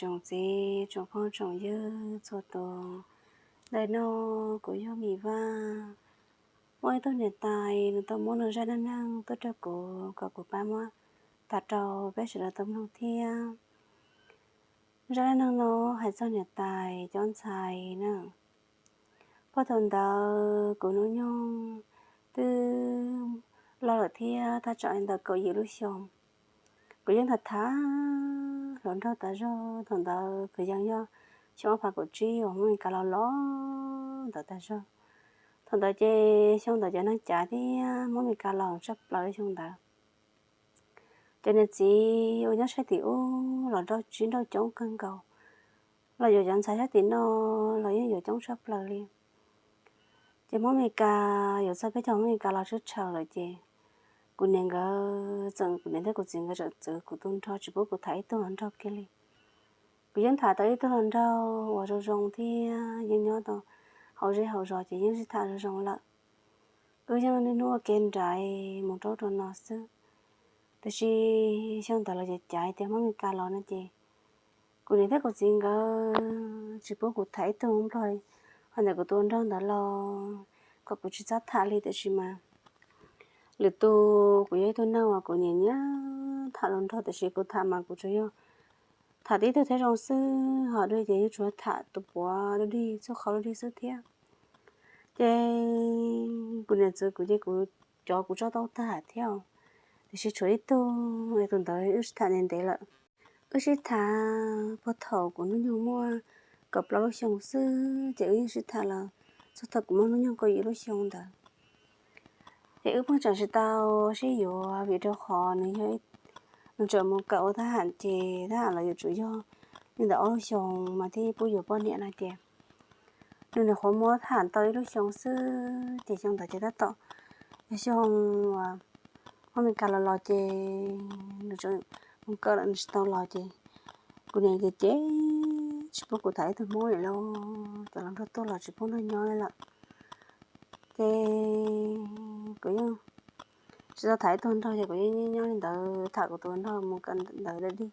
Tsoom txiv tsoom phooj tsoom ywg txhua tus, ntawm no kuv yog Mim Vaj. Muaj ib tug niam tais nws tau muab nws zaj neej neeg tuaj rau kuv kom kuv pab muab tham rau peb sawv daws tau mloog thiab. Zaj neej neeg no hais txog niam tais cov ntxhais na. Puag thaum ntawd kuv hnub nyoog twb loj lawm thiab, thaj tsam li ntawm kaum yim lub xyoo. Kuv yeej tham tham hluas nraug tas zog. Thaum ntawd kuv yeej yog xyoo ob phav kaum tsib uas Hmoob Mes Kas los los ntawd tas zog. Thaum ntawd ces xyoo ntawd cov neeg cav thiab Hmoob Mes Kas los tshaj plaws xyoo ntawd. Cov niam txiv uas nyob sab tim ub los nrauj tsib nrauj coob kawg nkaus, los yuav cov ntxhais sab tim no los yeej yuav coob tshaj plaws li. Ces Hmoob Mes Kas yuav txog peb cov Hmoob Mes Kas los tsawg tsawg lawm ces kuv niam nkawd txawm, kuv niam thiab kuv txiv nkawd txawm txwv kuv tu nrho tsis pub kuv tham ib tug hluas nraug kiag li. Kuv yeej tham tau ib tug hluas nraug uas zoo zoo thiab yeej nyob tau hauv zej hauv zos ces yeej sib tham zoo zoo lawm. Wb yeej niaj hnub ua ke nraiv mus rau ub rau no xwb. Tiam sis xyoo ntawd los ces cav tias Hmoob Mes Kas los no ces kuv niam thiab kuv txiv nkawd tsis pub kuv tham ib tug Hmoob Nplog li. Ho ntawm kuv tus nraug ntawd los kom kuv tsis txhob tham li, tiam sis mas lwm tus kuv yog ib tug neeg uas kuv nyiam nyiam tham hluas nraug, tiam sis kuv tham mas kuv tsuas yog tham tib tug thiab zoo xwb, ho dua ces yeej tsuas tham tus puav dua dig txhua qhov dua dig xwb thiab. Ces kuv niam txwv kuv ces kuv, cov kuv tso tau tag thiab, tiam sis tshuav ib tug, tus ntawd wb sib tham ntev ntev lawm. Wb sib tham puag thaum kuv hnub nyoog muaj kaum plaub lub xyoo xwb ces wb yeej sib tham los txog thaum kuv muaj hnub nyoog kaum yim lub xyoo ntawd. Ces wb pheej tseem tsis tau sib yuav vim rau qhov nws yog, nws tseem mus kawm ua thab ham ces thab ham los yuav tsum yog li ntawm ob lub xyoo mas thiaj pub yuav poj niam no ces nws nyuam qhuav muab thab ham tau ib lub xyoo xwb ces xyoo ntawd ces tab tom yog xyoo uas Hmoob Mes Kas los los ces nws tseem mus kawm lawm nws tsis tau los ces kuv niam ces cem tsis pub kuv tham ib tug Hmoob li lawm, cov hluas nraug tuaj los tsis pub nrog nyob li lawm. Ces kuv yeej tsis tau tham ib tug nraug ces kuv yeej nyob nyob li ntawd tham kuv tus nraug mus kawm ntawv dua dig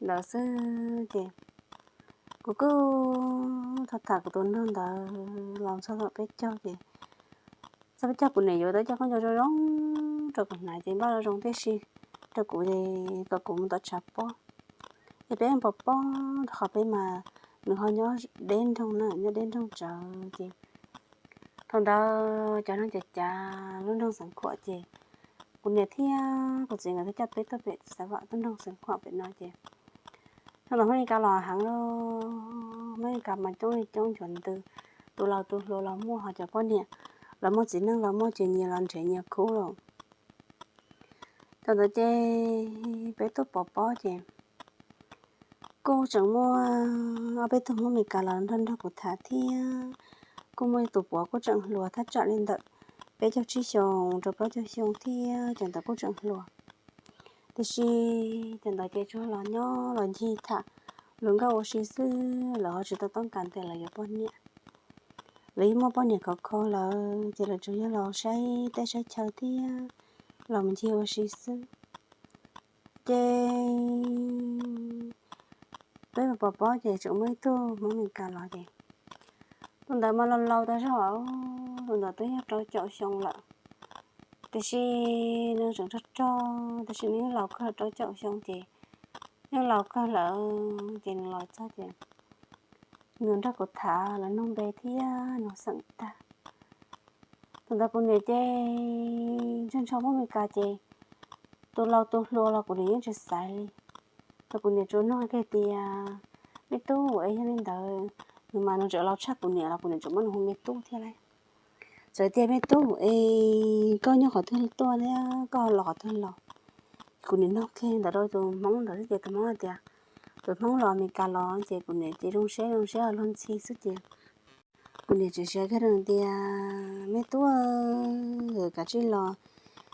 ntawd xwb ces kuv kuj tham tham kuv tus nraug ntawd los txog thaum peb caug ces txog peb caug kuv niam yuav tau cov khaub ncaws zoo zoo rau kuv hnav ces npaj zoo zoo tib si rau kuv es kom kuv mus tom tshav pob. Ces peb pos pob rau qhov peb mas nws ho nyob deb nroog na, nyob deb nroog tsawv ces thaum ntawd cov neeg cav cav lub nroog Xeev Khuam ces kuv niam thiab kuv txiv nkawd thiaj coj peb tuaj pem Xav Vam lub nroog Xeev Khuam pem no ces thaum ntawd Hmoob Mes Kas los heev lawm, Hmoob Mes Kas mas coob li coob ncuav ntws, tus laus tus hluas los muaj, ho cov poj niam los muaj, txiv neej los muaj, ces nyias los nrhiav nyias khub lawm. Thaum ntawd ces peb tuaj pov pob ces kuj tseem muaj ob peb tug Hmoob Mes Kas los nrog nrog kuv tham thiab. Kuj muaj tus puav kuj tseem hluas thaj tsam li ntawm peb caug tsib xyoos rau plaub caug xyoo thiab, cov ntawd kuj tseem hluas. Tiam sis cov ntawd ces tsuas los nyob los ncig tham luag nkauj ua si xwb, lawv ho tsis tau toob kas tias lawv yuav poj niam. Lawv yeej muaj poj niam khov kho lawm ces lawv tsuas yog los saib teb saib chaw thiab los mus ncig ua si xwb. Ces peb pov pob ces tseem muaj ib tug Hmoob Mes Kas los ces tus ntawd mas laus laus tas zog, tus ntawd twb yog rau caum xyoo lawm. Tiam sis nws tseem rog rog, tiam sis nws yeej laus kawg, rau caum xyoo ces yeej laus kawg lawm ces nws los txog ces nws nrog kuv tham, lawv nug npe thiab nug xeem tag. Thaum ntawd kuv niam ces ntshaw ntshaw Hmoob Mes Kas ces tus laus tus hluas los kuv niam yeej tsis xaiv li. Thaum kuv niam tsuas nug kiag tias me tub es yog li ntawd, nws mas nws tseem laus tshaj kuv niam los kuv niam tseem muab nws hu me tub thiab lauj. Txawm tias me tub es koj nyob qhov twg tuaj thiab koj los qhov twg los? Kuv niam nug kiag ntawd rau tus Hmoob ntawd xwb ces tus Hmoob hais tias tus Hmoob los Mes Kas los ces kuv niam ces zoo siab zoo siab luag ntxhi xwb ces kuv niam tseem siab kiag rau tias me tub, kav tsij los,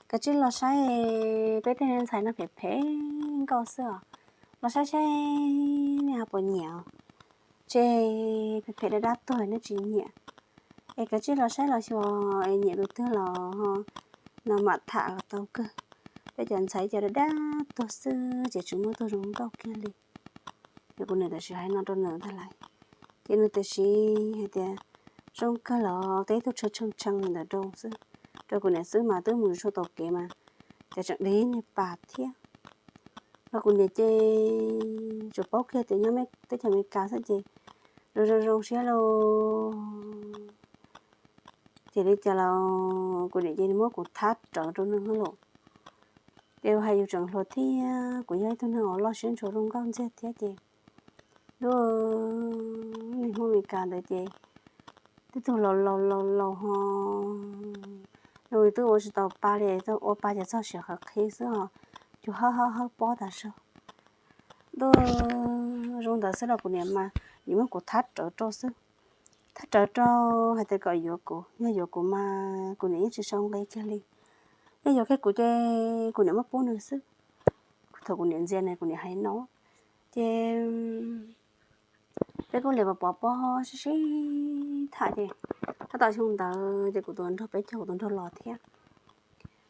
kav tsij los saib, peb tej ntxhais no phem phem nkauj xwb os, los saib saib nej ho puas nyiam os. Tseg phem phem dab dab tuag nej tsis nyiam es kav tsij los saib los xyuas es nyiam tus twg los no mam tham los tau kawg. Peb cov ntxhais cov dab dab tuag xwb ces tsis muaj tug zoo nkauj kiag li. Kuv niam tam sim hais no rau nws ntag lais. Ces nws tam sim hais tias, zoo kawg los tej tug tshee tshee li ntawm rau xwb, rau kuv niam xwb mas twb mus tshua tau kev mas cas tseem dib niag pas thiab. Los kuv niam ces tsuas paub kiag tias nyob teb chaws Amelikas xwb ces zoo zoo zoo siab lauj. Ces li cas los kuv niam ces nws muab kuv thab rawv rau nws lawm. Ces hais yus tseem hluas thiab kuv yog ib tug neeg uas loj siab ntshua zoo nkauj ntxiag thiab ces, ntuj, niag Hmoob Amelikas ntawd ces twb tug laus laus laus laus ho, nws twb ua tsis tau pa li, ua pa ces txog sim qhawv qhi xwb ho, cuag hawb hawb hawb pob tas zog. Ntuj, zoo ntawd xwb los kuv niam mas nim muab kuv thab rawv rau xwb. Thab rawv rau hais tias kom yuav kuv, yog yuav kuv mas kuv niam yeej tsis sau nqi kiag li. Yog yuav kiag kuv ces kuv niam muab pub nws xwb. Thaum kuv niam ntxias nws kuv niam hais no ces peb kuj li pov pob sib sib tham ces tab tom xyoo ntawd ces kuv tus nraug peb caug kuv tus nraug los thiab.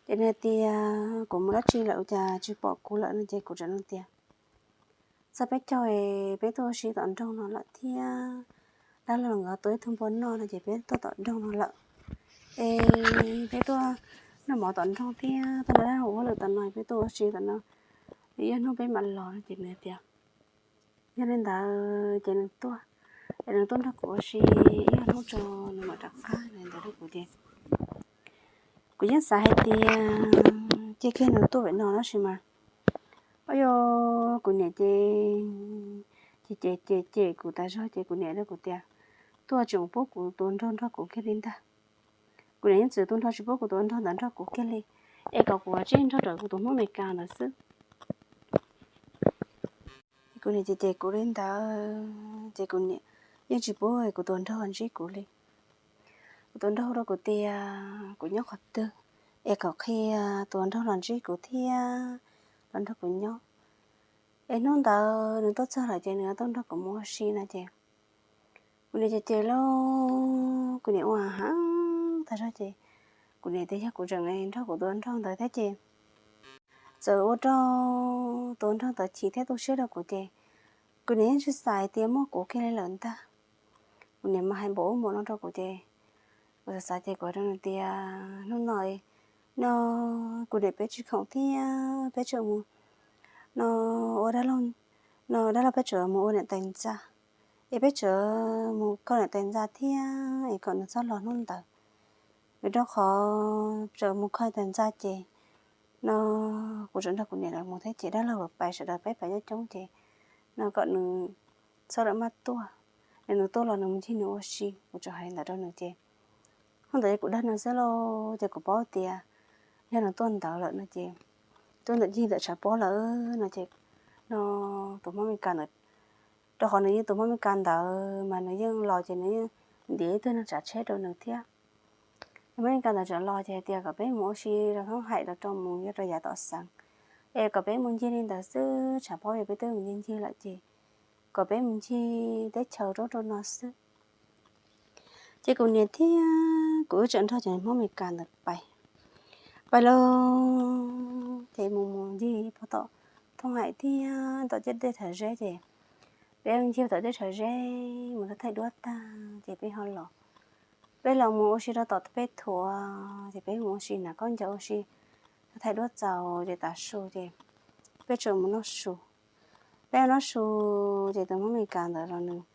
Ces nws hais tias kuv mus dab tsi lawm ua cas tsis pom kuv lawm no ces kuv txawm nug tias txog peb caug es peb tuaj ua si tom nroog no lawm thiab, dab laug nkawd tua ib tug npua noj no ces peb tuaj tom nroog no lawm. Es peb tuaj noj mov tom nroog thiab tuaj nrog dab laug ua hauj lwm tom no, peb tuaj ua si tom no, yog hnub peb mam los no ces nws tias yog li ntawd ces nws tuaj, es nws tuaj nrog kuv ua si ib ob hnub tso nws mam rov qab no ntawd rau kuv ces kuv yeej xav hais tias cia kiag nws tuaj pem no tab sis mas, o yog kuv niam ces ces ces ces ces kuv tas zog ces kuv niam rau kuv tias tuaj tseem pub kuv tus nraug nrog kuv kiag li ntag. Kuv niam yeej txwv tus nraug tsis pub kuv tus nraug ntawd nrog kuv kiag li, es kom kuv tsij nrog rawv kuv tus Hmoob Amelikas ntawd xwb. Kuv niam ces ces kuv li ntawd ces kuv niam yeej tsis pub kuv tus nraug ntsib kuv li. Kuv tus nraug rau kuv tias kuv nyob qhov twg es kom qhia tus nraug los ntsib kuv thiab los nrog kuv nyob. Es hnub ntawd nws tuaj txog lawm ces nws tuaj nrog kuv mus ua si no ces kuv niam ces ces lauj, kuv niam ua heev tas zog ces kuv niam tias yog kuv tseem nrog kuv tus nraug ntawd thiab ces txawm ua rau tus nraug ntawd chim thiab tu siab rau kuv ces kuv niam yeej tsis xav tias muaj kuv kiag li lawm ntag. Kuv niam mas hais npaum ub npaum no rau kuv ces kuv xav xav ces kuv hais rau nws tias hnub no no kuv niam peb tsis khoom thiab peb tseem mus no ua dab laug, no dab laug peb tseem mus ua niam tais ntxa, es peb tseem mus kho niam tais ntxa thiab es kom nws txhob los hnub ntawd. Vim rau qhov tseem mus kho niam tais ntxa ces no kuv tseem nrog kuv niam lawv mus thiab ces dab laug lawv pais sawv daws peb pais coob coob ces no kom nws txhob lawv maj tuaj, es nws tuaj los nws mus ncig nws ua si. Kuv tseem hais ntawd rau nws ces hnub ntawd kuv dag nws xwb lauj ces kuv paub tias yog nws tuaj ntawd lawm no ces tuaj ntawm ncig ntawm tshav pob lawm no ces no tus Hmoob Mes Kas ntawd, rau qhov nws yeej tus Hmoob Mes Kas ntawd mas nws yeej los ces nws yeej ntiav ib tug neeg tsav tsheb rau nws thiab. Tus Hmoob Mes Kas ntawd tseem los ces hais tias kom peb mus ua si rau Thoob Haim los rau mus yog rau yav tom Xeev, es kom peb mus ncig li ntawd xwb, tshav pob yog peb twb mus ncig ncig lawm ces kom peb mus ncig teb chaws rau rau no xwb. Ces kuv niam thiab kuv wb tseem nrog cov Hmoob Mes Kas ntawd pais, pais lauj ces mus mus ncig puag tom Thoob Haim thiab tom tej teb chaws Zeb ces peb ncig tom teb chaws Zeb mus thaij duab tag ces peb ho los. Peb los mus ua si rau tom peb thuav ces peb mus ua si hnav khaub ncaws ua si, thaij duab txaus ces tav su ces peb tseem mus noj su. Peb noj su ces tus Hmoob Mes Kas ntawd los nws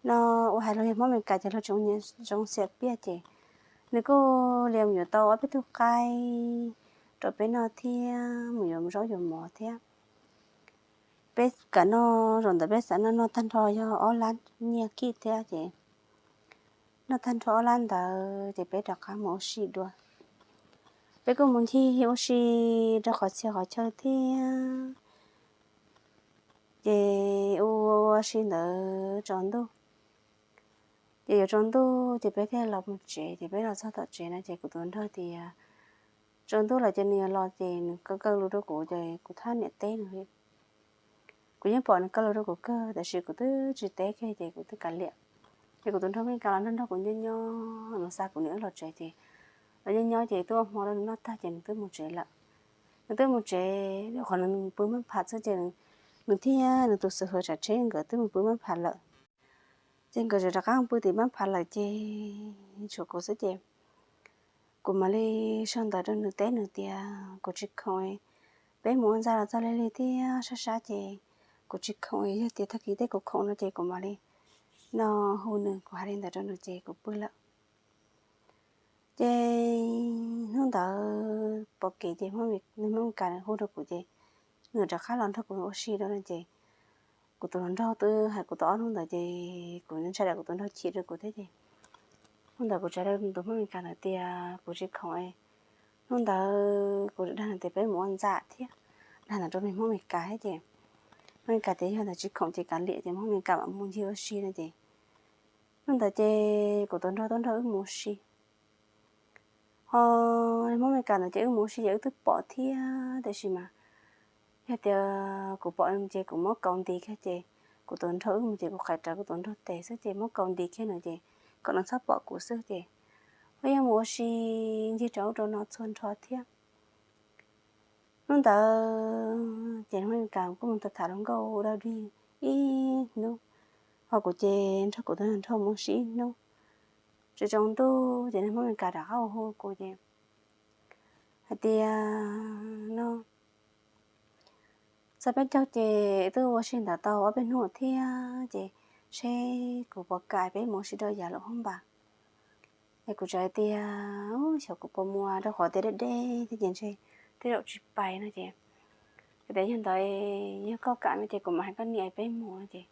no, ua hais luag yog Hmoob Mes Kas ces luag tseem nyiam zoo xiam piaj ces nws kuj li mus yuav tau ob peb tug qaib rau peb noj thiab mus yuav zaub yuav mov thiab. Peb kam noj, zaum ntawd peb xav noj, noj tag nrho yog ob lab nyiaj kib thiab ces noj tag nrho ob lab ntawd ces peb rov qab mus ua si dua. Peb kuj mus ncig ua si rau qhov txhia qhov chaw thiab. Ces ua ua si ntawd tsaus ntuj, ces yuav tsaus ntuj ces peb thiaj los mus tsev. Ces peb los txog tom tsev no ces kuv tus nraug tias tsaus ntuj lawm ces nws yuav los ces nws kaw kaw lus rau kuv ces kuv thab niam teb nws li. Kuv yeej pom nws kaw lus rau kuv kawg tab sis kuv twb tsis teb kiag ces kuv twb kav liam. Ces kuv tus nraug Mes Kas los nrog nrog kuv nyob nyob, nws xa kuv niam wb los tsev ces los nyob nyob ces twb ua hmo rau nws noj tag ces nws twb mus tsev lawm. Nws twb mus tsev, qhov nws pw maj pham xwb ces nws nws thiab nws tus xwm hwm tsav tsheb nkawd twb mus pw mab phav lawm. Ces nkawd tseem rov qab mus pw tim mab phav lawm ces tshuav kuv xwb ces kuv mam li sau ntawv rau nws teb nws tias kuv tsis khoom, peb mus ua ntxa los txog li li thiab sab sab ces kuv tsis khoom, yog tias tag kis tej kuv khoom no ces kuv mam li no hu nws, kuv hais li ntawd rau nws ces kuv pw lawm. Ces hnub ntawd pom kev ces Hmoob Mes Kas nws hu rau kuv ces nws rov qab los nrog kuv ua si rau no ces kuv tus hluas nraug twb hais kuv tau ob hnub ntawd ces kuv ntshai tsam kuv tus nraug chim rau kuv thiab ces hnub ntawd kuv tsa rau tus Hmoob Mes Kas ntawd tias kuv tsis khoom, hnub ntawd kuv dag nws tias peb mus ua ntxa thiab, dag ntawd rau Hmoob Mes Kas thiab ces Hmoob Mes Kas tias yog ntawd tsis khoom ces kav liam ces Hmoob Mes Kas mam mus ncig ua si no ces hnub ntawd ces kuv tus nraug tuaj nrog wb mus ua si. Ho Hmoob Mes Kas ntawd ces wb mus ua si ces wb twb pom thiab tiam sis mas yog tias kuv pom ces kuv muab kaus nti kiag ces kuv tus nraug wb mus ces kuv qais rawv kuv tus nraug tes xwb ces muab kaus nti kiag nws ces kom nws txhob pom kuv xwb ces wb yeej mus ua si ncig rau ub rau no txhua nrho thiab. Hnub ntawd ces Hmoob Mes Kas kuj mus tham tham hluas nkauj dab dig ib hnub, ho kuv ces nrog kuv tus nraug mus ua si ib hnub. Tsaus ntuj ces Hmoob Mes Kas rov qab hu kuv ces hais tias no txog peb caug ces twb ua si ntawd tau ob peb hnub thiab ces seb kuv puas kam peb mus ua si rau yav lub hoob npas. Es kuv txawm hais tias xyov kuv puas mus rau qhov tias deb deb thiab ces ntshe tej zaum tsis pais no ces, tias yog ntawd yog koj kam no ces kuv mam hais koj niam peb mus no ces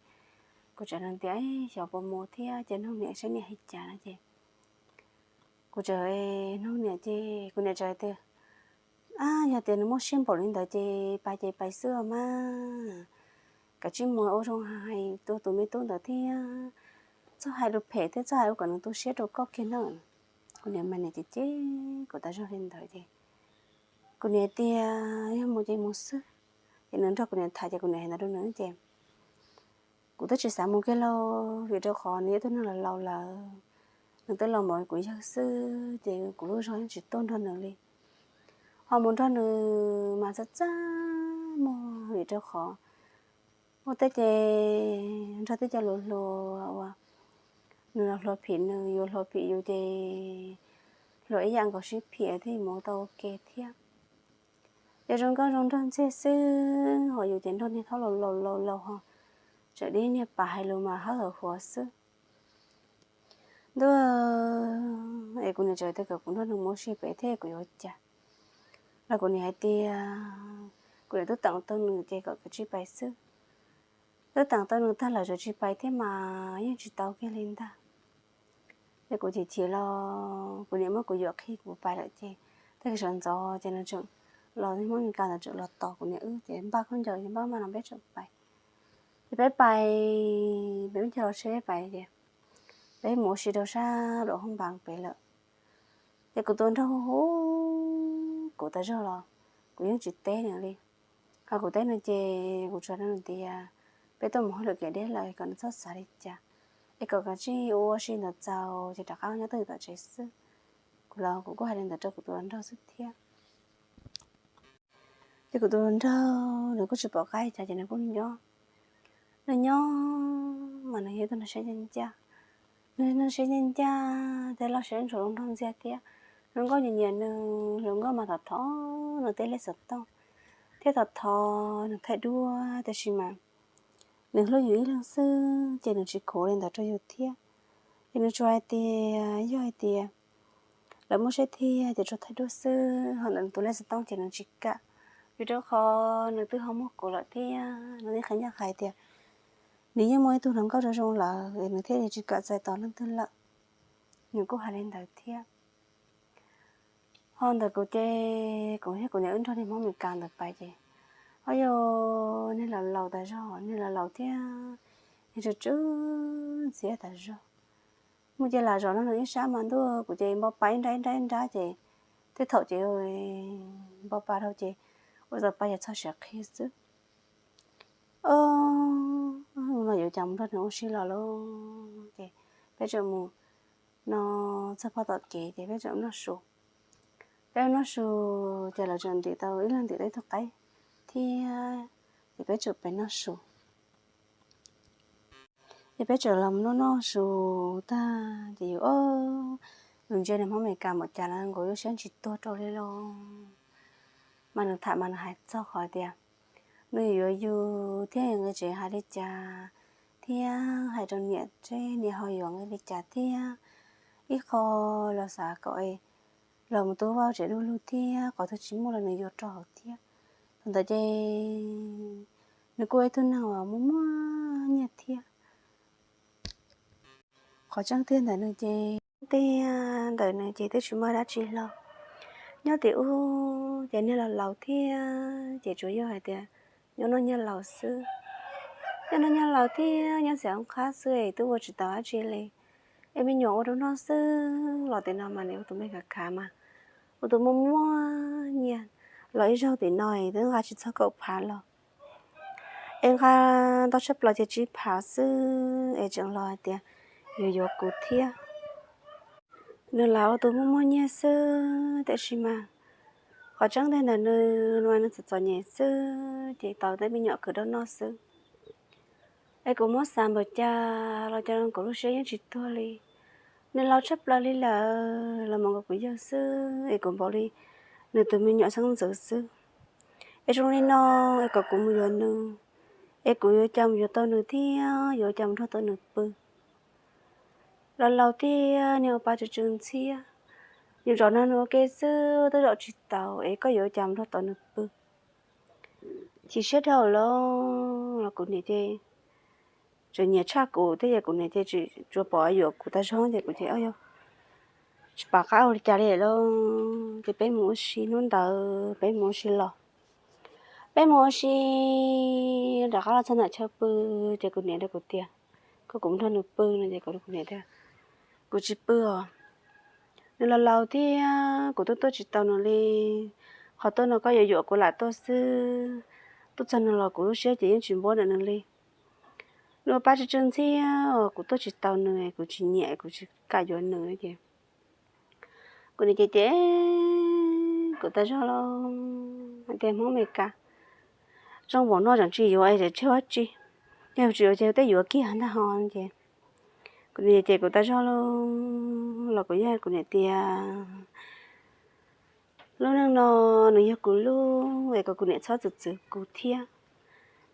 kuv txawm hais tias xyov puas mus thiab ces nug niam saib niam hais cas no ces kuv txawm nug niam ces kuv niam txawm hais tias ab, yog tias nws muaj siab npaum li ntawd ces pais ces pais xwb os mas, kav tsij mus ua zoo hais rau tus me tub ntawd thiab txhob hais lus phem thiab txhob hais ua kom nws tu siab rau koj kiag na. Kuv niam mas niam ces cem kuv tas zog li ntawd ces kuv niam tias yog mus ces mus xwb. Ces nws nrog kuv niam tham ces kuv niam hais ntawd rau nws ces kuv twb tsis xav mus kiag lauj, vim rau qhov nws yog ib tug neeg laus laus lawm, nws twb laus npaum kuv yawg xwb ces kuv lub zog yeej tsis tuaj nrog nws li. Ho mus nrog nws mas txaj txaj muag vim rau qhov ua teb ces nrog teb cov hluas hluas uas nws los hluas phim nws, yus hluas phim yus ces hluas ib yam nkaus sib phim thiaj mus tau ua ke thiab. Ces zoo nkauj zoo nraug ntxiag xwb ho yus ces nrog niag thaub laus laus laus laus ho tseem dib niag pas hais lus mas hawb hawm huav xwb. Ntuj, es kuv niam txawm tias kom kuv nrog nws mus ua si pem thiab kuv yuav ua cas. Los kuv niam hais tias kuv niam twb teem tau nws ces kom kav tsij pais xwb. Twb teem tau nws tag lawm txawm tsis pais thiab mas yeej tsis tau kiag li ntag. Ces kuv chim chim los kuv niam muab kuv yuam qhi kuv pais lawm ces tag kis sawv ntxov ces nws tseem los, Hmoob Mes Kas ntawd tseem los tos kuv niam wb ces npaj khaub ncaws npaj maj no peb tseem pais. Ces peb pais, peb mus caug los tsheb pais ces peb mus ua si rau sab lub hoob npas pem lawm. Ces kuv tus nraug hu kuv tas zog los kuv yeej tsis teb nws li. Ho kuv teb nws ces kuv tsuas hais nws tias peb tuaj mus hauj lwm kev deb lawm kom nws txhob xav li cas, es kom kav tsij ua si ntawd txaus ces rov qab nyob twj ywm tom tsev xwb. Kuv los kuv kuj hais li ntawd rau kuv tus hluas nraug xwb thiab. Ces kuv tus hluas nraug nws kuj tsis pom qab cas ces nws kuj nyob. Nws nyob mas nws yog tus neeg siab ncaj ncaj. Nws neeg siab ncaj ncaj thiab loj siab ntshua zoo nraug ntxiag thiab. Hluas nkauj nyiam nyiam nws, hluas nkauj mas thov thov nws tej lej xov tooj thiab thov thov nws thaij duab, tab sis mas nws hlub yus ib leeg xwb ces nws tsis khuv li ntawd rau yus thiab. Ces nws tsuas hais tias yog hais tias lawv muaj siab thiab ces tsuas thaij duab xwb, ho ntawm nws tus lej xov tooj ces nws tsis kam, vim rau qhov nws twb ho muaj kuv lawm thiab nws yeej qhia ncaj qha hais tias nws yeej muaj ib tug hluas nkauj zoo zoo lawm es nws thiaj li tsis kam txais tos leej twg lawm. Nws kuj hais li ntawd thiab. Ho ntawm kuv ces kuv thiab kuv niam wb nrog niag Hmoob Mes Kas ntawd pais ces, o yog niag laus laus tas zog, niag laus laus thiab niag tsw tsw ntxiab tas zog. Mus ces lam zov nrog nws ib sab mas ntuj, kuv ces npau pa ib nrab ib nrab ib nrab ces tej thaum ces npau pa dhau ces ua txawm pa yog txog siav qhi xwb. O, no yuav cas mus nrog nws ua si los lauj. Ces peb tseem mus no txog pog tom kev ces peb tseem noj su. Peb noj su ces lawv tseem ntim tau ib leeg ntim tau ib tug qaib thiab Ces peb txawm pem noj su, ces peb txawm los noj noj su tag ces yus, yus ntsia niag Hmoob Amelikas npaum cas los nkaus lub siab tsis tuag rau li los. Mas nws tham mas nws hais txog qhov tias nws yuav yus thiab nws tseem hais li cas, thiab hais rau niam seb niam ho yuav nws li cas thiab. Ib qho los xav kom los mus tu vaj tsev du lug thiab, qhov twg tsis muaj los nws yuav rau hauv thiab. Thaum ntawd ces nws kuj ib tug neeg uas muaj muaj nyiaj thiab. Qhov tseeb tiag ntawm nws ces, tiag ntawm nws ces twb tsis muaj dab tsi hlo. Nyob tim ub ces niag laus laus thiab ces tsuas yog hais tias nyob noj nyiaj laus xwb. Nyob noj nyiaj laus thiab nyob xiam qab xwb es twb ua tsis tau dab tsi li. Es me nyuam ua rau noj xwb los tim no mas nws ua tus me khav khav mas, ua tus muaj muaj nyiaj, los ib zaug tim no es twb nqa tsis txog kaum phav los. Es nqa ntau tshaj plaws ces tsib phav xwb es tseem los hais tias yuav yuav kuv thiab. Nws lam ua tus muaj muaj nyiaj xwb tiam sis mas qhov tseeb tiag ntawm nws mas nws txom txom nyem xwb ces tau tej me nyuam khwv rau noj xwb. Es kuv muab xav npaum cas los cas kuv lub siab yeej tsis tuag li. Nws laus tshaj plaws li lawm los mus nkaus kuv yawg xwb es kuv npaum li nws tus me nyuam xeeb ntxwv xwb. Es zoo li no es kom kuv mus yuav nws, es kuv yuav cas mus yuav tau nws thiab yuav cas mus nrog tau nws pw. Laus laus thiab niag ua pa tsw tsw ntxhiab, yus zov nws ua ke xwb twb zov tsis taus es koj yuav cas mus nrog tau nws pw. Chim siab dhau lawm los kuv niam ces tseem nyiam tshaj kuv thiab ces kuv niam ces tsis tshua pom yuav kuv tag zog ces kuv ces yog tsis pom qab ua li cas li lawm ces peb mus ua si hnub ntawd peb mus ua si los, peb mus ua si rov qab los txog ntawm chaw pw ces kuv niam rau kuv tias, koj, kuv mus nrog nws pw no ces kuv, kuv niam tias, kuv tsis pw os, nws laus laus thiab kuv twb tuaj tsis tau nws li. Qhov tuaj no koj yuav yuam kuv lam tuaj xwb, tuaj txog nws los kuv lub siab ces yeej tsis npuab ntawm nws li. Nws ua pa tsw tsw ntxhiab os, kuv tuaj tsis tau nws, kuv tsis nyiam, kuv tsis kam yuav nws ces kuv niam ces ces kuv tag zog los hais tias, Hmoob Amelikas zoo npaum no tseem tsis yuav es tseg dab tsi, yog tsis yuav ces tej yuav kiag ntag ho ces kuv niam ces kuv tag zog los kuv yog kuv niam tias, lub neej no nws yog kuv lub es kom kuv niam txhob txwv txwv kuv thiab,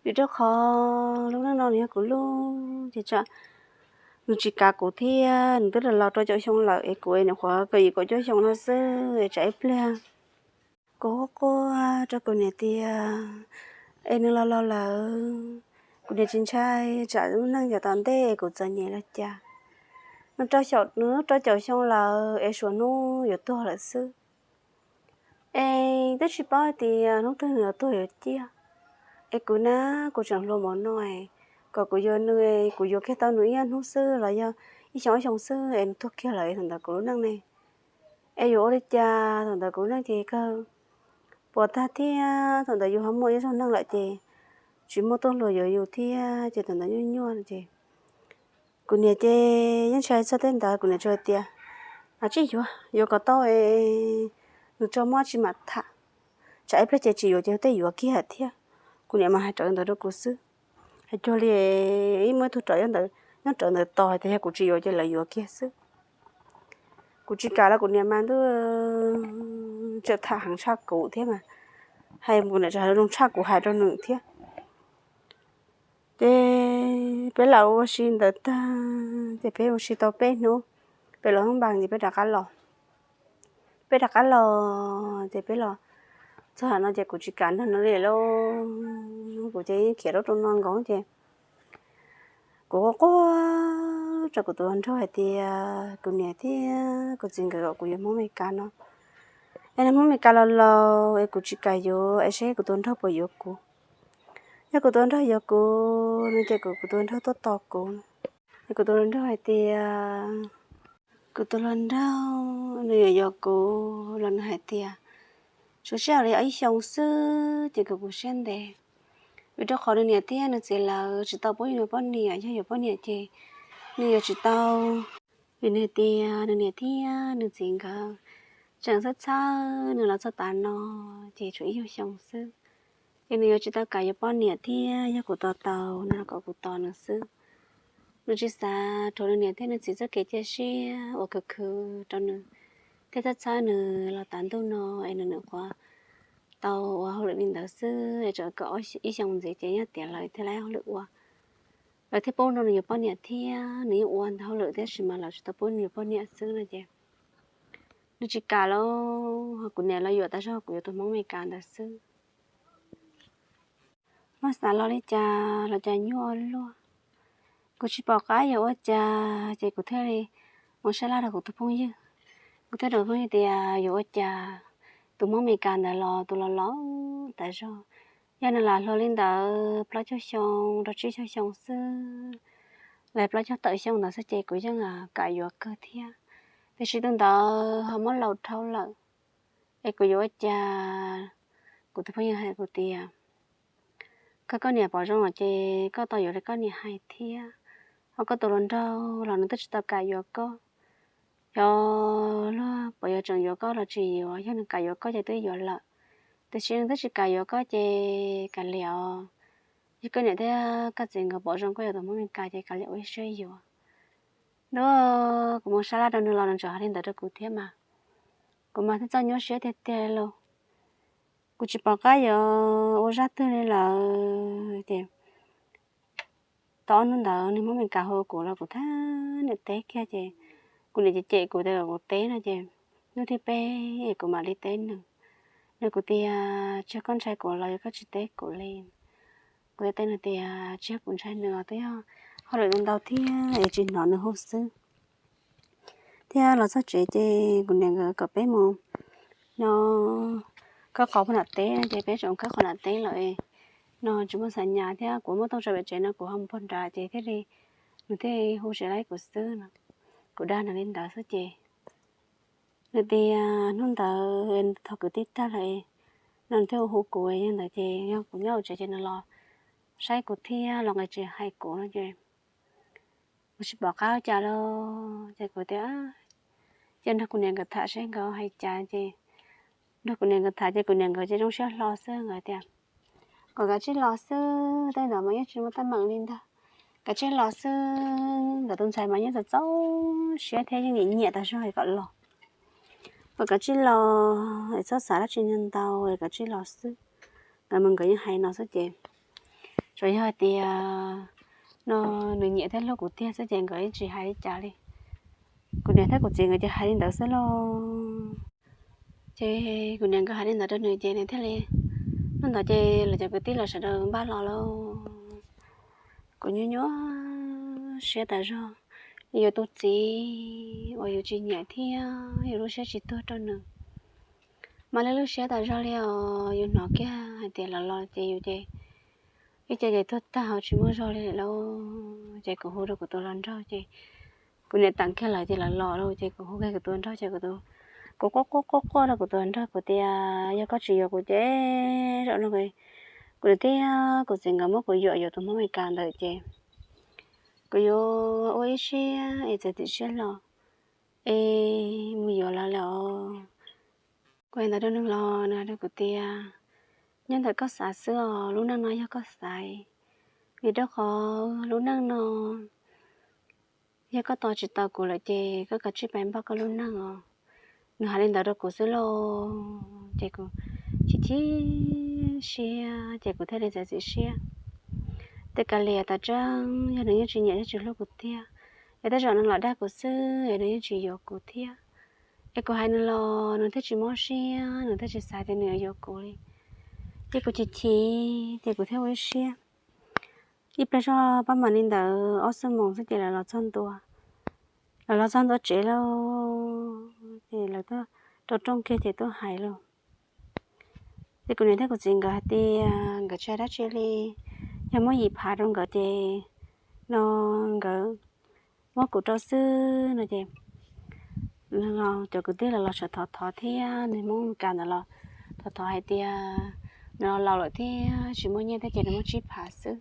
vim rau qhov lub neej no nws yog kuv lub ces tsam nws tsis kav kuv thiab nws twb los rau caum xyoo lawm es kuv es nyuam qhuav kaum yim kaum cuaj xyoo no xwb es tsam ib pliag kuv quaj quaj rau kuv niam tias, es nws los laus lawm, kuv niam tsis ntshai tsam lub neej yav tom ntej es kuv txom nyem los cas. Nws rau caum xyoo lawm es suav hnub yuav tuag lawm xwb. Es twb tsis paub hais tias hnub twg nws yuav tuag yuav ciaj. Es kuv na, kuv tseem hluas npaum no, kom kuv yuav nws, kuv yuav kiag tau nws ib hnub xwb los yog ib xyoo ib xyoo xwb es nws tuag kiag lawm es thaum ntawd kuv lub neej ne, es yuav ua li cas? Thaum ntawd kuv lub neej ces kawg puas tag thiab thaum ntawd yus ho muaj ib zaug neej lawm ces tsis muaj tuaj hluas yuav yus thiab ces thaum ntawd nyuaj nyuaj ces kuv niam ces yeej tsis hais txog tej ntawd, kuv niam tsuas hais tias, a, tsis yuav, yuav kom tau es nws tso mob tsis mam tham, tsam ib pliag ces tsis yuav ces tej yuav kiag thiab. Kuv niam mas hais rawv ntawd rau kuv xwb. Hais cuag li ib muaj ib tug rov nyob rawv ntawd tos hais tias yog kuv tsis yuav ces lawv yuav kiag xwb. Kuv tsis kam los kuv niam mas ntuj, tseem tham heev tshaj kuv thiab mas, hais kuv niam tseem zoo tshaj kuv hais rau nws thiab. Ces peb lam ua si ntawd tag ces peb ua si tau peb hnub, peb los hoob npas ces peb rov qab los. Peb rov qab los ces peb los txog no ces kuv tsis kam nrog nws li lauj, kuv ces yeej khiav rau rau no nkaus ces kuv quaj quaj rau kuv tus hluas nraug hais tias kuv niam thiab kuv txiv nkawd kom kuv yuav Hmoob Amelikas no, es nws Hmoob Amelikas los laus es kuv tsis kam yuav es seb kuv tus hluas nraug puas yuav kuv. Yog kuv tus hluas nraug yuav kuv no ces kuv, kuv tus hluas nraug tuaj tos kuv. Es kuv tus hluas nraug hais tias, kuv tus hluas nraug nws yuav yuav kuv los nws hais tias, tsuas sij hawm li ib xyoo xwb ces kom kuv siab ntev, vim rau qhov nws niam thiab nws txiv lawv tsis tau pub yuav poj niam, yog yuav poj niam ces nws yuav tsis tau, vim nws tias nws niam thiab nws txiv nkawd tseem txhawj txhawj nws los txog tav no ces tsuas ib xyoo xwb. es nws yuav tsis tau kam yuav poj niam thiab yog kuv tos tau nws los kom kuv tos nws xwb. Nws tsis xav rhuav nws niam thiab nws txiv txoj kev cia siab uas khwv khwv rau nws thiab txhawb txhawb nws los tas ntuj no es nws nyuam qhuav tau ua hauj lwm li ntawd xwb es tsam kom ib xyoo ntxiv ces nyob tiav lawv thiaj li hauj lwm ua, lawv thiaj pub rau nws yuav poj niam thiab nws yeej ua ntau hauj lwm thiab tab sis mas lawv tsis tau pub nws yuav poj niam xwb no ces nws tsis kam lauj. Kuv niam los yuam tas zog kuv yuav tus Hmoob Amelikas ntawd xwb. Muab xav los li cas los cas nyuaj luaj. Kuv tsis pom qab yuav ua cas ces kuv thiaj li mus sab laj rau kuv tus phooj ywg. Kuv thiaj rau phooj ywg tias yuav ua cas, tus Hmoob Amelikas ntawd los tus los los tas zog, yog nws lam hluas li ntawd plaub caug xyoo rau tsib caug xyoo xwb, los plaub caug tawm xyoo ntawd xwb ces kuv yeej kam yuav kawg thiab. Tiam sis tus ntawd ho muab laus dhau lawm, es kuv yuav ua cas? Kuv tus phooj ywg hais kuv tias, koj, koj niam pom zoo lawm ces koj tau yuav li koj niam hais thiab, ho koj tus hluas nraug los nws twb tsis tau kam yuav koj. Yog luag puas yuav tseem yuav koj los tsis yuav, yog nws kam yuav koj ces twb yuav lawm, tiam sis nws twb tsis kam yuav koj ces kav liam os. Yog koj niam thiab koj txiv nkawd pom zoo koj yuav tus Hmoob Amelikas ces kav liam ua ib siab yuav. Nws, kuv mus sab laj rau nws los nws tseem hais li ntawd rau kuv thiab mas kuv mas thiaj txoj nyuaj siab tiag tiag li lauj. Kuv tsis pom qab yuav ua zaj twg li lawm ces tau ob hnub ntawd nws Hmoob Amelikas hu kuv los kuv thiaj niam teb kiag ces kuv niam cem cem kuv tias kom kuv teb no ces hnub thib peb es kuv mam li teb nws. Nws, kuv tias tsis yog koj ntshai kuv los yog koj tsis teb kuv li? Kuv thiaj teb nws tias tsis yog kuv ntshai nws os, twb yog hauj lwm ntau ntau thiab es tsis hnov nws hu xwb. Thiab los txog tsev ces kuv niam nkawd kom peb mus no khawb qhov puag nram teb no ces peb tseem khawb qhov nram teb lawm no tsis muaj xav nyas thiab kuv muab tooj tso pem tsev no kuv ho mus puag nrad ces thiaj li nws thiaj hu tsev laib kuv xwb no. Kuv dag nws li ntawd xwb ces nws tias hnub ntawd thov kwv tij tag lawm no nws thiaj hu kuv, yog ntawd ces yog kuv nyob hauv tsev ces nws los saib kuv thiab los nqis tsev hais kuv no ces kuv tsis pom qab ua cas li ces kuv tias cia nrog kuv niam nkawd tham seb nkawd hais cas ces nrog kuv niam nkawd tham ces kuv niam nkawd ces zoo siab hlo xwb, nkawd tias kom kav tsij los xwb, tej ntawd mas yeej tsis muaj teeb meem li ntag, kav tsij los xwb, nkawd tus ntxhais mas yeej txaus txaus siab thiab yeej nyiam nyiam tas zog es kom los, kom kav tsij los es txhob xav dab tsi ntau ntau es kav tsij los xwb. Nkawd mas nkawd yeej hais no xwb ces tsuas yog hais tias no nws nyiam thiab hlub kuv tiag xwb ces nkawd yeej tsis hais li cas li. Kuv niam thiab kuv txiv nkawd ces hais li ntawd xwb lauj. Ces kuv niam nkawd hais li ntawd rau nws ces nws thiaj li, hnub ntawd ces lawv cov kwv tij los sawv daws npaj los lauj. Kuv nyuaj nyuaj siab tas zog, yus tus txiv uas yus tsis nyiam thiab yus lub siab tsis tuag rau nws, mas lub lub siab tas zog li os, yus hnov kiag hais tias los los ces yus ces ib ce ces tuag tag hauv tsis muaj zog li lawm lauj. Ces kuv hu rau kuv tus hluas nraug ces kuv niam teem kiag lawv ces lawv los lauj ces kuv hu kiag kuv tus hluas nraug ces kuv, kuv quaj quaj quaj quaj rau kuv tus hluas nraug kuv tias yog koj tsis yuav kuv ces zaum no kuv niam thiab kuv txiv nkawd muab kuv yuam yuav tus Hmoob Amelikas ntawd ces kuv yuav ua ib siab es txiav txim siab los es mus yuav lawv lawm os. Kuv hais ntawd rau nws los nws hais rau kuv tias nyob ntawm koj xav xwb os, lub neej no yog koj xaiv, vim rau qhov lub neej no yog koj tos tsis tau kuv lawm ces koj kav tsij pais npaj koj lub neej os. Nws hais li ntawd rau kuv xwb lauj. Ces kuv chim chim siab ces kuv thiaj li txiav txim siab tias kav liam, tam tseeb yog nws yeej tsis nyiam thiab tsis hlub kuv tiag, es tej zaum nws los dag kuv xwb es nws yeej tsis yuav kuv thiab. Es kuv hais nws los nws thiaj tsis mob siab, nws thiaj tsis xav tias nws yuav yuav kuv li. Ces kuv chim chim ces kuv thiaj ua ib siab. Ib pliag zog pab mam li ntawd ob xuab moos xwb ces lawv los txog ntua, lawv los txog ntua tsev lauj. Ces lawv tuaj rau rooj kiag ces tuaj hais lauj. Ces kuv niam thiab kuv txiv nkawd hais tias nkawd tsis hais dab tsi li, yog muab yim phav rau nkawd ces no nkawd muab kuv rau xwb no ces cov kwv tij los los sawv thov thov thiab nws Hmoob Amelikas ntawd los thov thov hais tias nws los laus lawm thiab tsis muaj nyiaj thiab ces nws muab tsib phav xwb.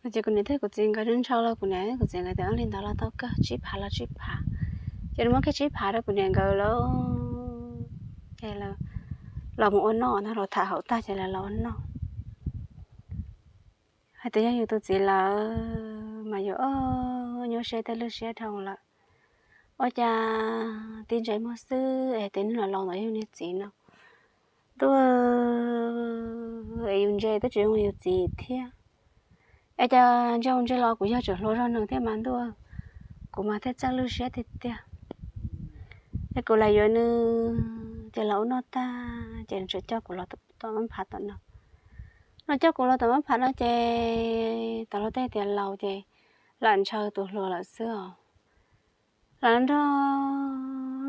No ces kuv niam thiab kuv txiv nkawd ntshaw los kuv niam kuv txiv nkawd tias li ntawd los tau kawg, tsib phav los tsib phav. Ces nws muab kiag tsib phav rau kuv niam nkawd lauj. Ces lawv los mus ua noj no, los tham hauv tag ces lawv los ua noj. Hais tias yog yus tus txiv lawm mas yus nyuaj siab tej lwj siab dhau lawm. Ua cas tib ntsais muag xwb es tias neeg laus laus ntawm yus niag txiv no ntuj, es yus ntse twb tsis zoo yus txiv thiab. Es cas ntse mus ntse los kuv yog tseem hluas zog nws thiab mas ntuj, kuv mas thiaj txawj lwj siab tiag tiag. Ces kuv lam yuav nws ces los ua noj tag ces nws tseem coj kuv los tom mab phav tom no. Nws coj kuv los tom mab phav no ces tau luag tej tias laus ces lam ntshaw tus hluas lawm xwb os. Los nrog,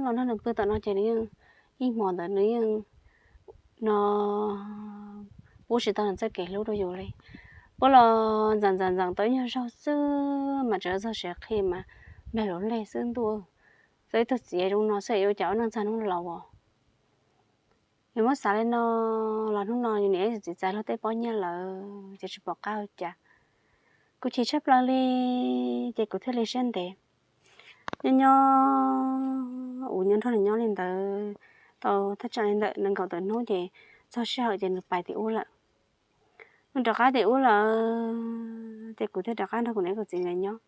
los nrog nws pw tom no ces nws yeej, ib hmo ntawd nws yeej no pub tsis tau nws txoj kev hlub rau yus li. Pub los ntxeem ntxeem ntxeem tau ib nyuag zaug xwb mas tseem txog siav qhi mas nplag luv leg xwb ntuj. Txog ib tug txiv zoo no xwb yuav ua cas ua neej txog hnub laus os. Yus muab xav li no los hnub no yus niam yus txiv txais luag tej pob nyiaj lawm ces tsis pom qab ua cas. Kuv chim tshaj plaws li ces kuv thiaj li siab ntev nyob nyob, uv nyob nrog nws nyob li ntawd tau thaj tsam li ntawm nees nkaum tawm hnub ces txog sij hawm ces nws pais tim ub lawm. Nws rov qab tim ub lawm ces kuv thiaj rov qab nrog kuv niam kuv txiv nkawd nyob.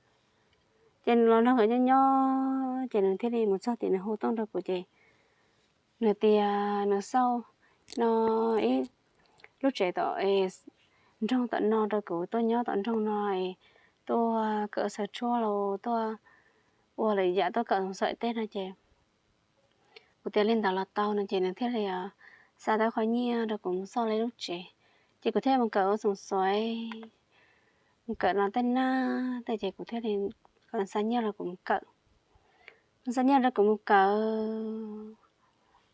Ces nws los nrog nkawd nyob nyob ces nws thiaj li mus txog tim nws hu tooj rau kuv ces nws tias nws xauj no ib lub tsev tom nroog tom no rau kuv tuaj nyob tom nroog no es tuaj kawm xaws tshuaj los tuaj ua lwm yam tuaj kawm xaws tej no ces kuv tias li ntawd los tau no ces nws thiaj li xa tau qhov nyiaj rau kuv mus xauj li lub tsev. Ces kuv thiaj mus kawm ua xoom xuav, mus kawm no tej nab tej ces kuv thiaj li xa nyiaj rau kuv mus kawm. Nws xa nyiaj rau kuv mus kawm.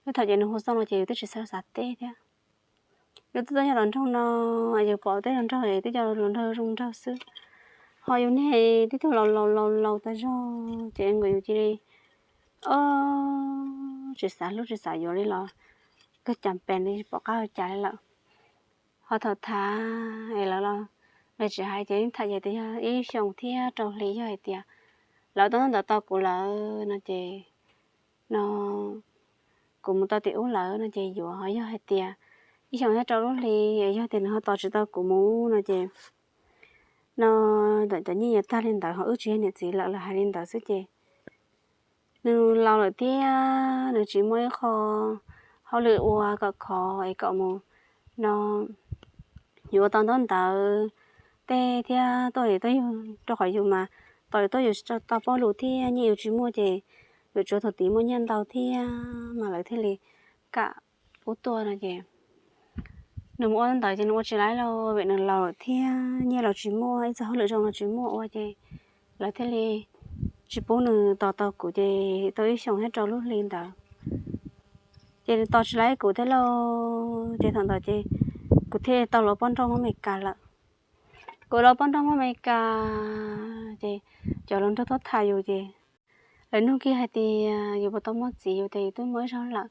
Lub thaum ces nws hu xauj no ces yus twb tsis xav xav teb thiab. Yus twb tuaj nyob tom nroog no, yus pom tej hluas nraug twb cov hluas nraug zoo nraug xwb, ho yus niag tib tug laus laus laus laus tas zog ces nkawd yus cia li o tsis xav hlub tsis xav yuav li los kawg cas pes li pom qab ua cas li lawm. Ho thaum thav es lawv los, lawv tsis hais ces tham ces tias yog ib xyoos thiab rau hli, yog hais tias lawv tau ntawd tau kuv lawm no ces no kuv mus tau tim ub lawm no ces yuav, ho yog hais tias ib xyoos thiab rau lub hli, yog tias nws ho tos tsis tau kuv mus no ces no ntawm cov nyiaj yuav tag li ntawd ho wb tsis yog niam txiv lawm, lawv hais li ntawd xwb ces nws laus lawm thiab nws tsis muaj ib qho hauj lwm ua kom khov es kom mus no yuav ua tau ntaub ntawv tej thiab tuaj yus tuaj yug rau qhov yus mas tos yus tuaj yus tsis tau paub lus thiab nyiaj yus tsis muaj ces yuav tshuav thaum tid muaj nyiaj ntau thiab mas lawv thiaj li kam pub tuaj no ces nws mus ua ntawd ces nws ua tsis laib lauj, vim nws laus lawm thiab nyiaj los tsis muaj, ib txog hauj lwm zoo los tsis muaj ua ces lawv thiaj li tsis pub nws tos tau kuv ces tau ib xyoos thiab rau lub hli ntawd ces nws tos tsis laib kuv thiab lauj. Ces thaum ntawd ces kuv thiaj tau los poj nrauj Hmoob Amelikas lawm. Kuv los poj nrauj Hmoob Amelikas ces cov hluas nraug tuaj tham yus ces lawv nug kiag hais tias yus puas tau muaj txiv, yus tias yus twb muaj ib zaug lawm,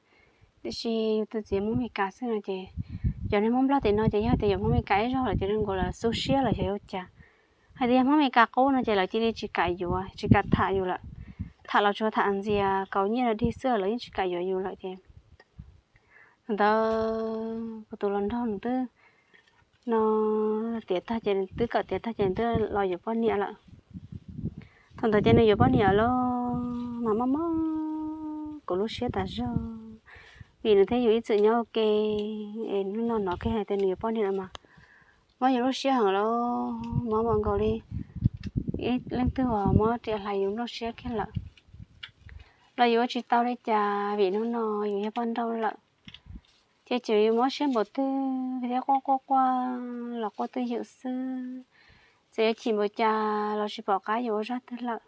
tiam sis yus tus txiv Hmoob Amelikas xwb no ces cov niag Hmoob Nplog tim no ces yog tias yus Hmoob Amelikas ib zaug lawm ces zoo nkaus lawv xu siab lawm xyov yuav cas. Hais tias yog Hmoob Amelikas qub no ces lawv cia li tsis kam yuav tsis kam tham yus lawm. Tham los tsuas tham ntxias kaus nyiaj rau dig xwb lawv yeej tsis kam yuav yus lawm ces thaum ntawd kuv tus hluas nraug nws twb no tiav tag ces nws twb kawm tiav tag ces nws twb los yuav poj niam lawm. Thaum ntawd ces nws yuav poj niam lawm mas mob mob kuv lub siab tas zog, vim nws thiab yus ib txwm nyob ua ke es hnub no hnov kiag hais tias nws yuav poj niam lawm mas mob yus lub siab heev lawm, mob npaum nkaus li ib leej twg uas muab riam hlais yus nplooj siab kiag lawm. Los yus ua tsis tau li cas vim hnub no yus yog poj nrauj lawm. Ces txawm yus mob siab npaum twg thiab quaj quaj quaj los quaj twj ywm xwb, txawm yuav chim npaum cas los tsis pom qab yuav ua zaj twg lawm.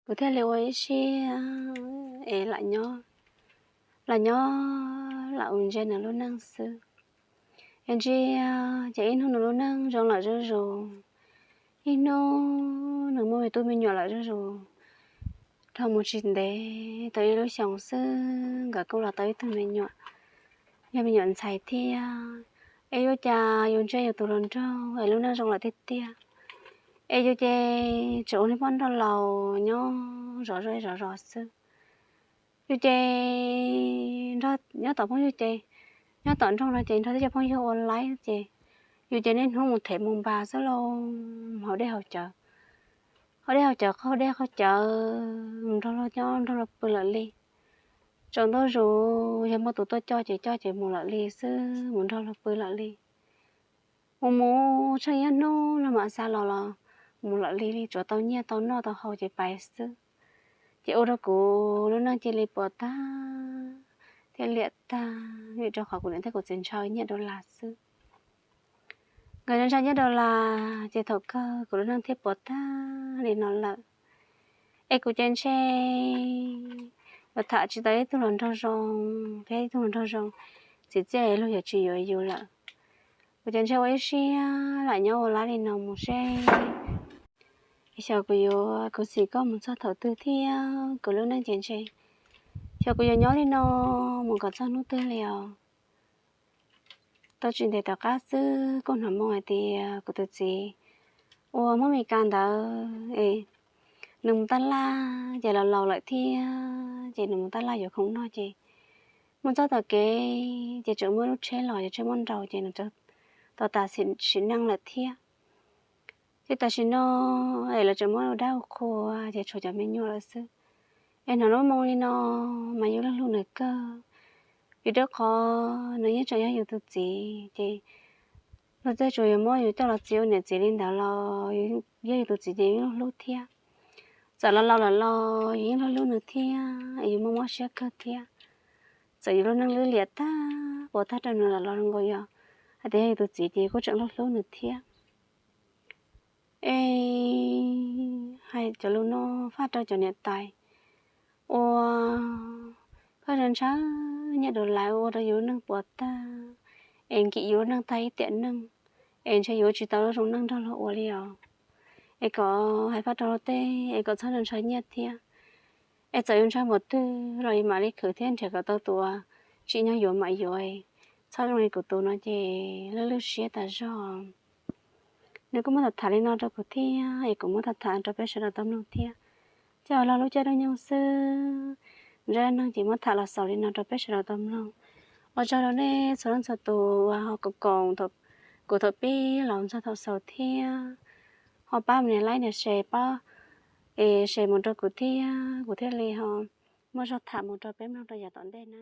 Kuv thiaj li ua ib siab es lam nyob, lam nyob lam ua ntsia nws lub neej xwb. Es ntsia ces ib hnub nws lub neej zoo lawm zuj zus, ib hnub nws muaj me tub me nyuam lawm zuj zus. Dhau mus tsis ntev tau ib lub xyoos xwb nkawd kuj los tau ib tug me nyuam, yog me nyuam ntxhais thiab. Es yuav cas yus ntsia yus tus hluas nraug es lub neej zoo lawm tiag tiag, es yus ces tseem ua niag poj nrauj laus nyob zov zoj zov zos xwb. Yus ces nyob tom phooj ywg ces, nyob tom nroog no ces nrog tej cov phooj ywg ua laib ces Yus ces niaj hnub mus them mus npas xwb los haus dej haus cawv, haus dej haus cawv, qaug dej qaug cawv, mus nrog luag nyob nrog luag pw lawm li. Tsaus ntuj zus yog muaj tus tuaj coj ces coj ces mus lawm li xwb, mus nrog luag pw lawm li. Mus mus tsheej ib hnub luag mam xa los los mus lawm li, tsuav tau nyiaj tau noj tau haus ces pais xwb. Ces ua rau kuv lub neej cia li puas tag thiab liam tag, vim rau qhov kuv niam thiab kuv txiv ntshaw nyiaj dollar xwb. Nkawd ntshaw nyiaj dollar ces thaum kawg kuv lub neej thiaj puas tag li no lawm. Es kuv ces ntshe yuav tham tsis tau ib tug hluas nraug zoo thiab ib tug hluas nraug zoo txiv txiaj luag yuav tsis yuav yus lawm. Kuv ces ntshe ua ib siab lam nyob ua lab li no mus seb xyov kuv yuav khuv xim koj mus txog thaum twg thiab kuv lub neej ces ntshe xyov kuv yuav nyob li no mus kom txog hnub twg li os. Tau tsis ntev tom qab xwb kuj hnov moo hais tias kuv tus txiv uas Hmoob Mes Kas ntawd es nws mus tab laj ces los laus lawm thiab, ces nws mus tab laj yuav khoom noj ces mus txog tom kev ces tseem muaj lub tsheb los, ces tsheb muab nrau ces nws tau tas sim neej lawm thiab. Ces tam sim no es lawv tseem muab ua dab ua qhua ces tshuav cov me nyuam lawm xwb. Es hnov lub moo li no mas yus yeej hlub nws kawg, vim rau qhov nws yeej tseem yog yus tus txiv ces luag tej tsuas yuav muab yus coj los txiv ua niam txiv li ntawd los yog yus tus txiv ces yus yeej hlub thiab. Txawm los laus lawm los yus yeej hlub hlub nws thiab, yus muaj mob siab kawg thiab. Txawm yus lub neej lwb liam tag puas tag rau nws lawm los zoo nkaus yog hais tias yog yus tus txiv ces yus kuj tseem hlub hlub nws thiab. Es hais cov lus no faj rau cov niam tais uas koj ntshaw ntshaw nyiaj dollar ua rau yus lub neej puas tag, es nkim yus lub neej tag ib tiam neej, es ntshe yus tsis tau lub zoo neej nrog luag ua li os. Es kom hais faj rau luag tej es kom txhob ntshaw ntshaw nyiaj thiab. Es txawm yus ntshaw npaum twg los yus mam li khwv thiab nrhiav kom tau tus uas tsim nyog yuav mam yuav. Txhob zoo li kuv tus no ces lwj lwj siab tas zog. Nws kuj muab tham tham li no rau kuv thiab es kuv muab tham tham rau peb sawv daws tau mloog thiab. Coj los lub caij lub nyoog xwb, zaj dab neeg ces muab tham los xaus li no rau peb sawv daws tau mloog. Ua tsaug rau nej txhua leej txhua tus uas ho koom koom kuv thaum pib los txog thaum xaus thiab, ho pab mus nias like nias share pab, es share mus rau kuv thiab kuv thiaj li ho muaj zog tham mus rau peb mloog rau yav tom ntej na.